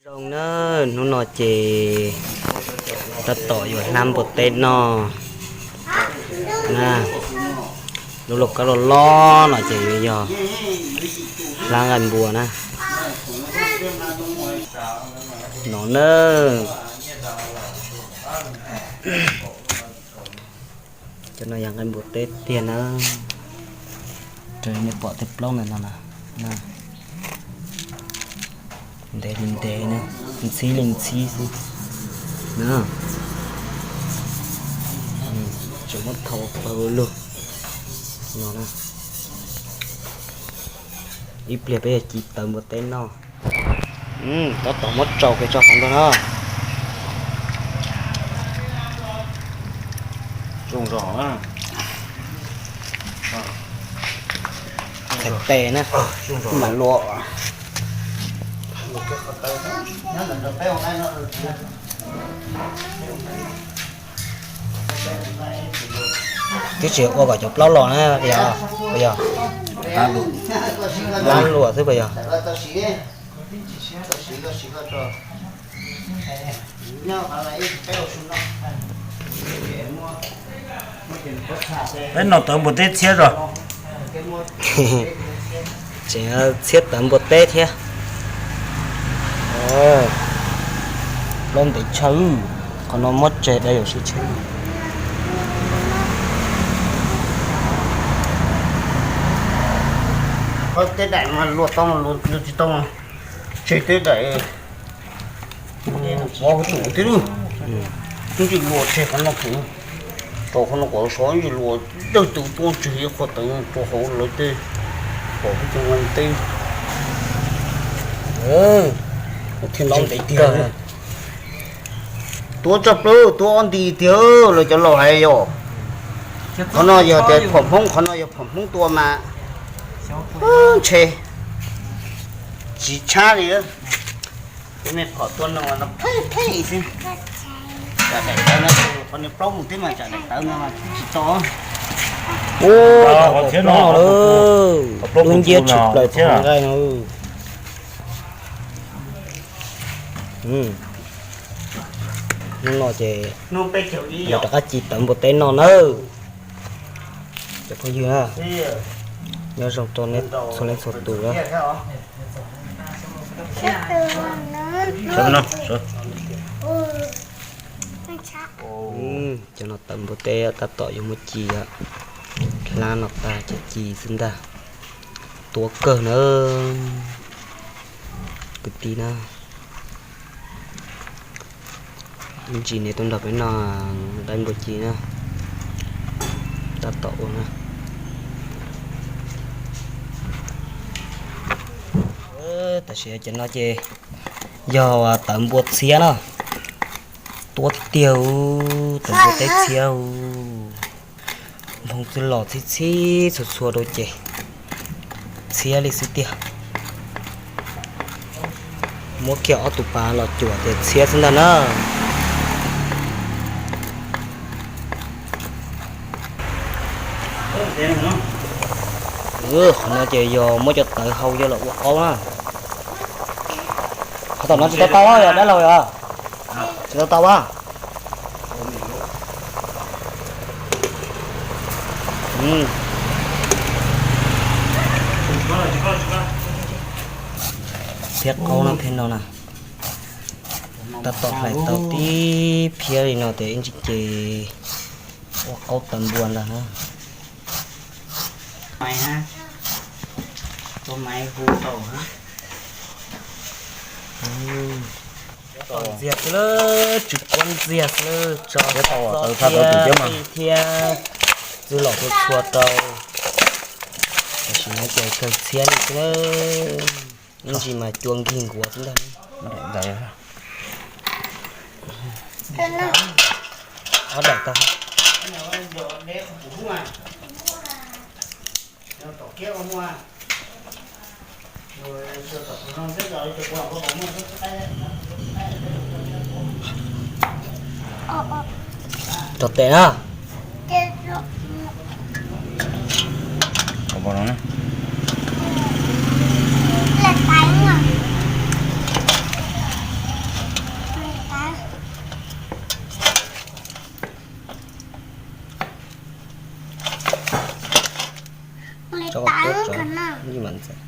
Zoo na, hnub no ces tab tom yuav hlab npua teb noj na. Lub lauj kaub loj loj no ces yuav yog hlab nqaij npua na. No na, cov no yog nqaij npua teb tiag na. Raws li nej pom tej plaub ntawm no na, ntev li ntev na, ntxhib li ntxhib xwb na. Tseem muab thau pawg lug no na. Ib pliag peb yuav ci tawv npua teb noj. Tab tom muab tsau kiag tso qhov nrog na. Zoo zog na. Txhais tes na, kuj mam luam. Twb tsis ua kom cov plaub los na, yog, yog. Hlab luam xwb puas yog? Peb noj tawv npua teb txhiab zog. Tseem txhiab tawv npua teb thiab. Plaub ntev tshaj, qhov no muab tseg dai yuav sib tseg. Tej daim mas luam tau, luam tsis tau, tseg tej daim. Qhov tsum tib lub, twb tsis luam tseg qhov no pem, rau qhov no kom sov tsis luam, dawj tw tuaj tseg ib qho tawv rau hauv lawv tej, kom peb cov nqaij teb thiaj ntev tiag. Tuav tshaj plaws, tuav ob nti tiag lawv cov laus hais yom. Qhov no yog tias phom Hmoob, qhov no yog phom Hmoob tua mas ntshe tsis tshab li. Tus me phom tua no mas no phem phem xwb. Tsam daim tawv no, qhov niag plaub mus teb mas tsam daim tawv no mas tsis tau. Ua, qhov txhiab no lawm, dub nciab tshwm plaws qhov nqaij no. Hnub no ces yuav rov qab ci tawv npua teb noj nawb. Cov phooj ywg na, nyob zoo rau nej txhua leej txhua tus na. Cov no tawv npua teb tab tom yuav muab ci, hlab no tag ces ci xwb ntag. Tuav kawg na kwv tij na. Ib ntsis nej tuaj nrog peb noj nqaij npua ci na, tab tom ua na. Tam sim cov no ces yog tawv npua txhiab na, tuab tiag, tawv npua teb txhiab. Nphoo txwj los txhib txhib txhua txhua rau ces txhiab li xwb tiag. Muab kiag ob tug pas los cuam ces txhiab xwb ntag na. Qhov no ces yog muab cov tawv hau coj los ua qaub na. Qhov tom no tsis tau tau yog dab laug yog? Tsis tau tau a. Thiab qaub no thiab no na. Tab tom hlais tau tib phiab li no ces ib ntsis ces ua qaub tawv npua ntag na. Ntxiag xwb lawm, tsis kuab ntxiag xwb lawm, tso tau tau thiab, txwj los txhua txhua rau. Tam sim no ces kawg txhiab li xwb lawm, ib ntsis mas cua nkig nkuav xwb ntag. Ob daim tag. Rau tes na. Kom pom no na. Tso, tso, tso. Ntxim mas ntxim.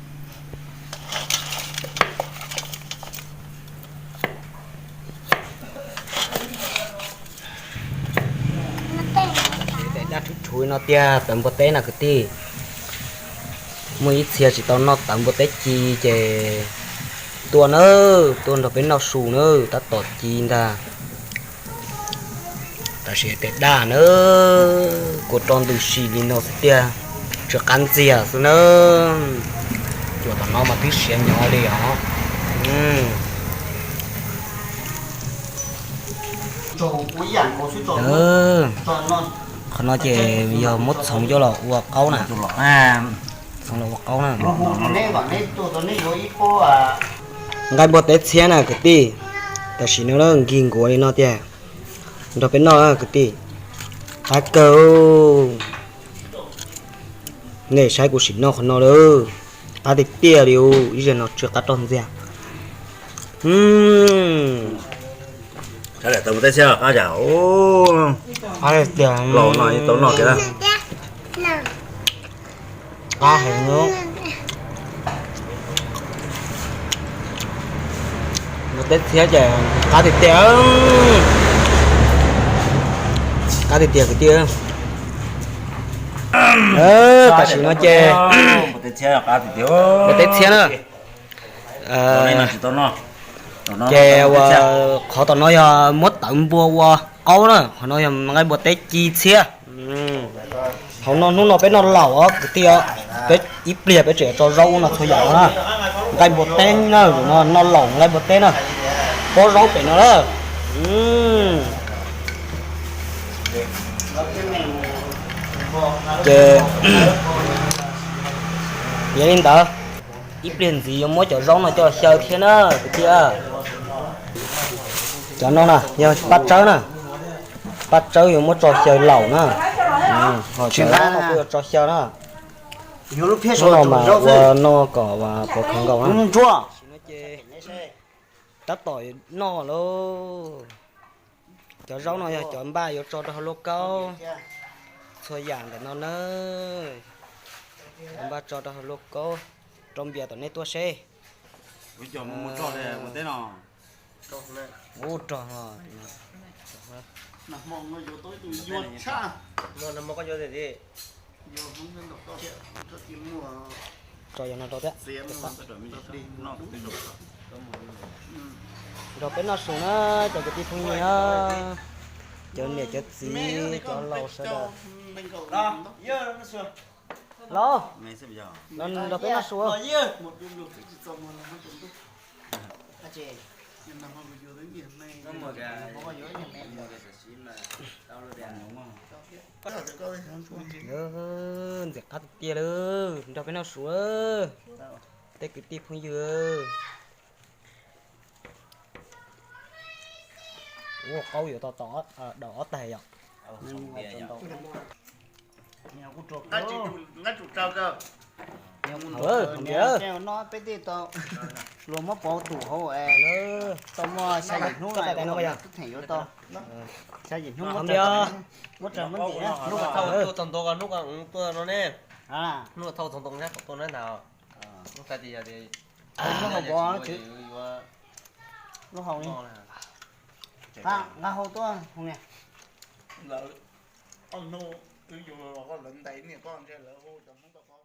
Dab rhuv rhuv no tiag, tawv npua teb na kwv tij. Muaj ib txhia tsis tau noj tawv npua teb ci ces tua na, tua nrog peb noj su na, tab tom ci ntag. Tab sis tes daj na, kua roj ntws si li no xwb tiag, tsw qab ntxiag xwb na. Cua tom no mas twb siav nyob li os. Qhov no ces yog muab txhoov coj los ua qaub na. Txhoov los ua qaub na. Nqaij npua teb txhiab na kwv tij. Tam sim no nkig nkuav li no tiag. Nrog peb noj kwv tij. Qab kawg. Nej saib kuv sim noj qhov no lawm. Qab tiag tiag li, ib zaug no tsw qab roj ntxiag. Teb txhiab qab cas. Qab tiag tiag. Los no tau noj kiag. Qab heev. Npua teb txhiab ces qab tiag tiag. Qab tiag tiag kwv tij. Tam sim no ces npua teb txhiab na. Ces ua qhov tom no yog muab tawv npua ua qaub na, qhov no yog nqaij npua teb ci txhiab. Hauv no hnub no peb noj laum os kwv tij os. Peb ib pliag peb tseem tso zaub ub no txhua yam no na. Nqaij npua teb na, no noj laum nqaij npua teb na. Pob zaub pem no lawm. Ces yog li ntawd, ib pliag ntxiv yuav muab cov zaub no coj xyaw thiab na kwv tij. Cov no na yog paj tsawb na, paj tsawb yuav muab tso xyaw laum na. Ho cov zaub no kuj yuav tso xyaw na. Hnub no mas ua noj kom puas khav nkaus na. Tab tom noj lauj. Cov zaub no yog cov npaj yuav tso rau hauv lauj kaub. Txhua yam ntawm no na, cov npaj tso rau hauv lauj kaub, rau npias tom nej tuaj seb. Ub, rog. Tso yog no rau thiab. Nrog peb noj su na, cov kwv tij phooj ywg na, cov niam cov txiv cov laus sawv daws. Los, nrog peb noj su. Ntxim qab tiag tiag lawm, nrog peb noj su, tej kwv tij phooj ywg. Ua qaub yuav tau tau daus ob taig yom. No peb tej tau luag muab pauv tus hauv es tau muaj xya yim hnub no twb theem yuav tau. Xya yim hnub muab tso, muab tso, muab ntim. Hnub thauj txog ntoo, hnub tuaj no ne. Hnub thauj txog ntoo thiab tua na ntag. Lub hauv pov, lub hauv li. Nqa hau tuaj hauv niag. Lawv ob hnub wb yug los koj lawv ntais niam koj ntshe lawv hu cov Hmoob tau kho.